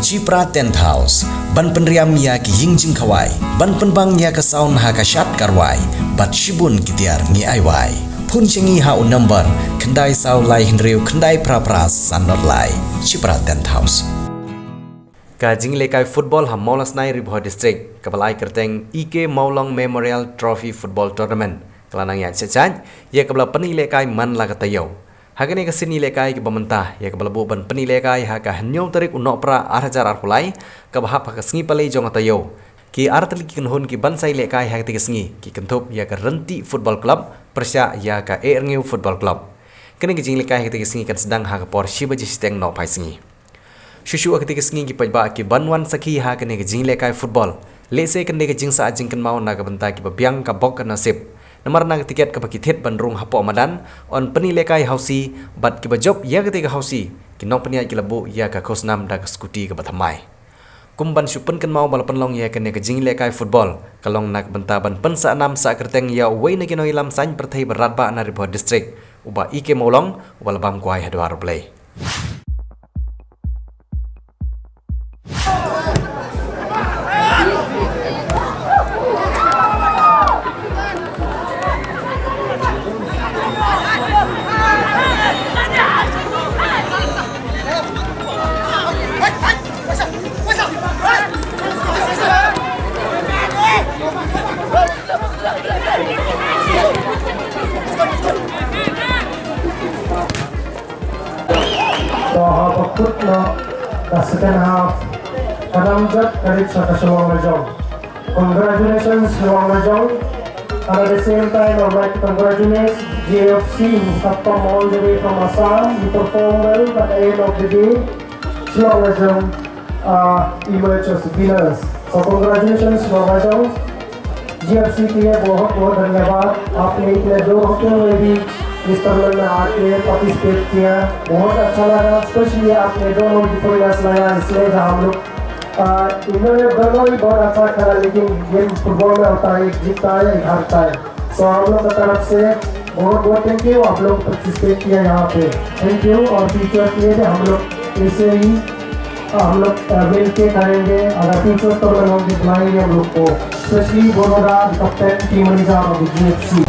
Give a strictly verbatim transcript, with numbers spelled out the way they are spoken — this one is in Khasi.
Chipra Tent House, ban pynriam ïa ki ïing jingkhawai, ban pynbang ïa ka sound ha ka shad ka rwai, bad shibun ki tiar ngi ai wai. Phone sha ngi ha u number khyndai saw lai hynriew khyndai phra phra san nod lai. Chipra Tent House. Ka jinglehkai football ha Mawlasnai, Ri Bhoi District, kaba la ai kyrteng E K Mawlong Memorial Trophy Football Tournament, ka la nang ïaid shait shait, ïa kaba la pynlehkai man la ka taïew. Ha kane ka sien lehkai kaba mynta, ïa kaba la buh ban pynlehkai ha ka hynñiew tarik u Nohprah ar hajar arphew lai, kaba hap ha ka sngi Palei jong ka taïew. Ki artylli ki kynhun kiban sa ïalehkai ha katei ka sngi ki kynthup ïa ka Ryntih Football Club pyrshah ïa ka Ehrngiew Football Club. Kane ka jinglehkai ha katei ka sngi kan sdang ha ka por shi baje shiteng nohphai sngi. Shuh shuh ha katei ka sngi ki paidbah kiban wan sakhi ha kane ka jinglehkai football, lehse kan dei ka jingsah jingkynmaw na ka bynta kiba biang ka bok ka nasib. Namar na ka tiket kaba ki thied ban rung hapoh madan, yn pynlehkai hausi, bad kiba jop ïa katei ka hausi, ki nongpynïaid ki la buh ïa ka khusnam da ka scooty kaba thymmai. Kum ban shu pynkynmaw ba la pynlong ïa kane ka jinglehkai football, ka long na ka bynta ban pynsah nam sah kyrteng ïa uwei na ki nongïalam saiñ pyrthei ba radbah na Ri Bhoi District, u Bah E K Mawlong, uba la bam kwai ha dwar U Blei. To haba kut noh ka second half, ka dang jot ka rit sha ka Shillong Lajong. Congratulations, Shillong Lajong. And at the same time, I'd like to congratulate J F C, who have come all the way from Assam. You performed well, but at the end of the day, Shillong Lajong uh, emerged as winners. So congratulations, Shillong Lajong. J F C के लिए बहुत बहुत धन्यवाद। आपने इतने दूर होते हुए भी इस टूर्नामेंट में आके पार्टिसिपेट किया, बहुत अच्छा लगा। स्पेशली आपने दोनों डिफरेंट मैच लाया, इसलिए हम लोग, आ, इन्होंने दोनों ही बहुत अच्छा खेला, लेकिन गेम फुटबॉल में होता है, एक जीतता है, एक हारता है। तो हम लोग की तरफ से बहुत बहुत थैंक यू, आप लोग पार्टिसिपेट किया यहाँ पे, थैंक यू। और फ्यूचर के लिए भी हम लोग ऐसे ही, आ, हम लोग, आ, मिल के करेंगे। अगर फ्यूचर टूर्नामेंट होंगे, बुलाएंगे हम लोग को, स्पेशली बोनोदा, कैप्टन, टीम मैनेजर ऑफ जीएफसी।